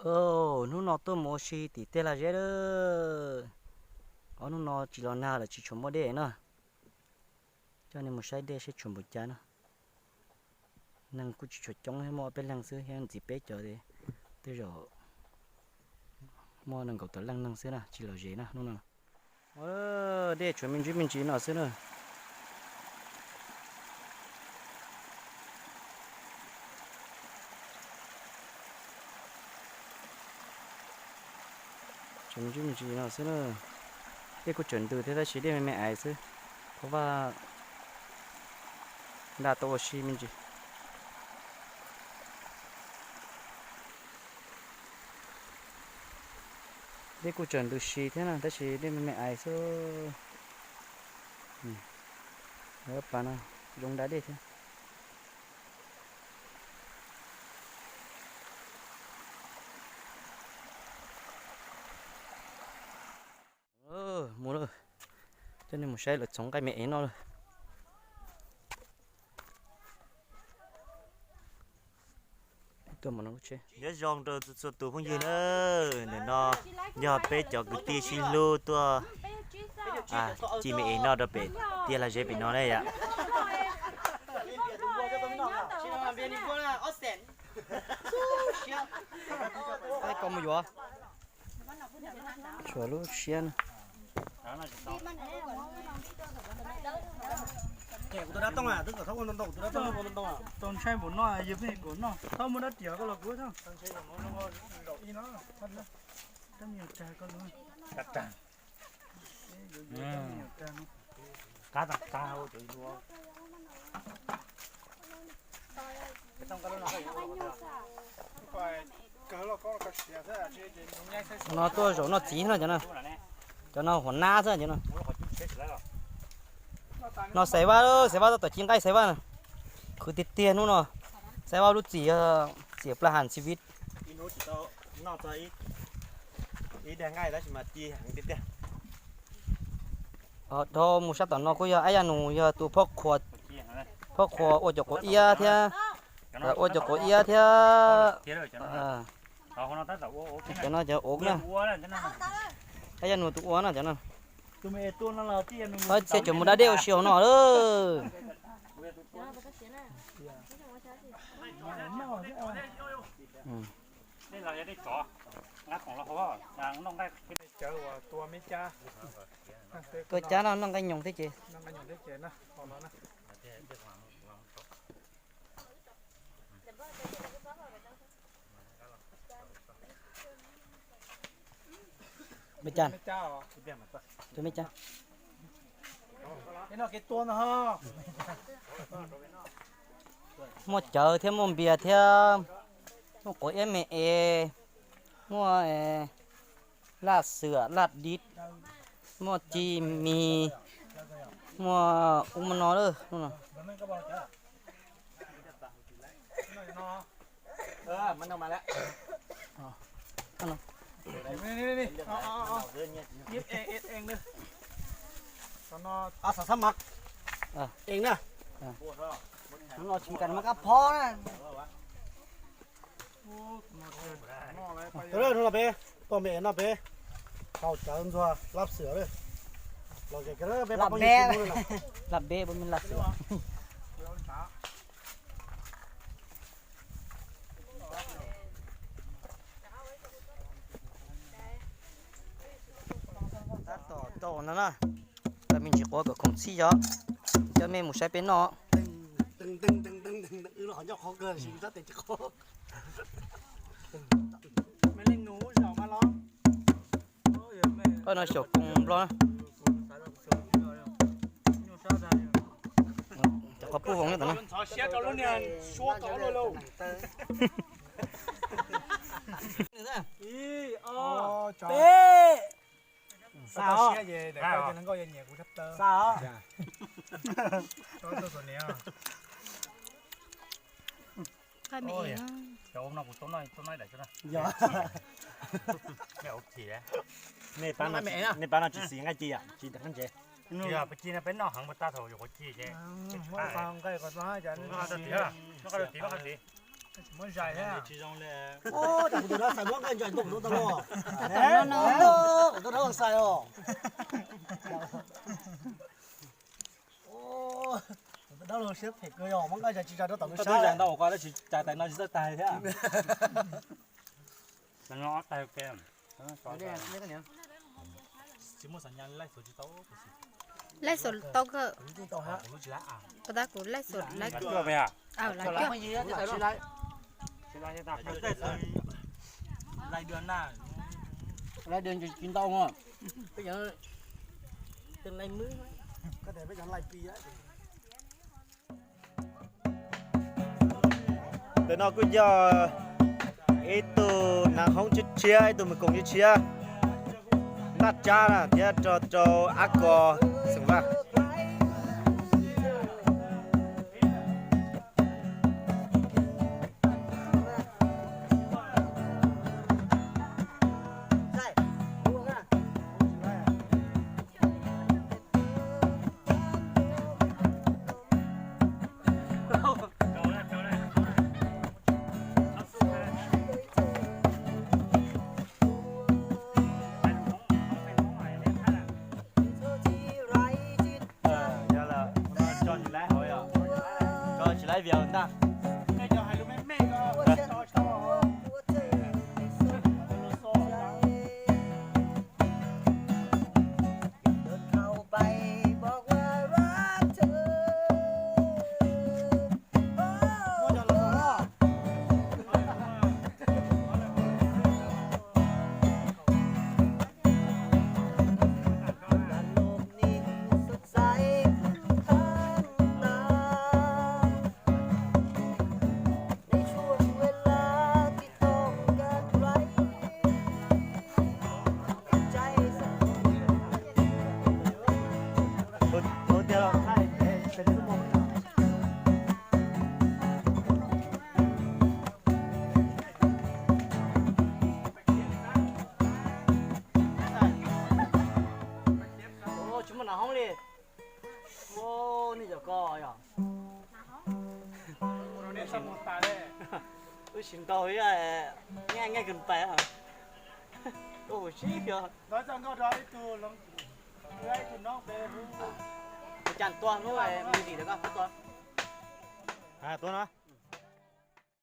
Hnub no tuaj mus ua si tim tiaj laj zeb lawm. Ob hnub no tsis los nag lawm tsis tshua muaj dej na. Coj nej mus saib dej seb tshuav npaum cas na. Neeg kuj tsis tshua coob thiab, muaj ob peb leeg xwb thiab, ntxiv peb cov tej zaum muaj nees nkaum tawm leej neeg xwb na, tsis lom zem na hnub no. Dej tshuav me ntsis me ntsis no xwb na. Tshuav me ntsis me ntsis no xwb na. Dej kuj tseem ntws thiab tab sis dej me me ais xwb. Qhov vaj ntaj tau ua si me ntsis. Dej kuj tseem ntws si thiab na tab sis dej me me ais xwb. Pas no zoo da dej thiab. Mus lawm, coj nej mus saib lawv txhoov nqaij me ev noj lawm. Nyob zoo rau txhua tus phooj ywg na, ntawm no yog peb cov kwv tij sib hlub tuaj ci me ev noj rau pem tiaj laj zeb pem no na yom. Tshuav lub siab na. Tau ntshai npaum no yog pheej kom noj, tau muaj dab riam koj los kuv tau. No tuaj zaum noj txiv no cov no. Cov no huam nab xwb cov no. No Xaiv Vaj, Xaiv Vaj tuaj tom ci nqaij Xaiv Vaj na. Khwv tiag tiag hnub no. Xaiv Vaj lub txim yog txim plas has xi viv. Dhau mus sab tom no kuj yog Ab Yaj Nus yog tus phauj qhua ua cov quav iab thiab, ua cov quav iab thiab. Cov no cov ua na. Ab Yaj Nus tus ua no cov no. Txhia tseem mus da dej ua si hauv no lawm. Koj cab no noj nqaij nyoos thiab ces. Me cab, me cab. Muaj cawv thiab muaj npias thiab, muaj quav iab me es, muaj laj xwm laj dib, muaj ci mis, muaj ub muaj no lawm. Hnub no peb tuaj me es noj peb tau cawv ntxuag laj xwm lawm. Laj beb, laj xwm. Tab tom tau no na, tau me ntsis quav kom khoom txhij yog, coj mej mus saib peb noj. Koj no xyaum koos nplo na. Cov qhov pub voos tom no. Peb. Xav os. Xav os. Nej pab no tsis xis nqaij ci yom, tsis dam qab ntsev. Peb noj heev mus tag thaum yuav quav ci ces. Muab zais thiab. Ua, tam kuv tus dab xais muab nqaij zais ntoos rau tau los. Kuv tus dab xais os. Tus dab laug siab phem kawg yog muab nqaij zais tsis zais rau tom nws sab. Zais ntau ua ko tab sis zais tais no tsis txawj tais thiab. Laij xus tau kawg. Kuv tab kuv laij xus laij cuaj. Laij dua tsis ntau, peb cov laij mwb. Ntawm no kuj yog ib tug nag hoob tshiab tshiab, ib tug mws koom tshiab tshiab, Ntaj Tsab na, thiab rau rau Ab Kos xeem Vaj. Yog lawm, tso tsis laib hauv yom, tso tsis laib vias ntag. Tsis muaj nas hoob li. Ua, nej cov ko yog. Wb tsis ntau, nqaij nqaij kws pais. Ua huv si yog. Cas tua hnub mus tim ntawd koj tua. Tua no.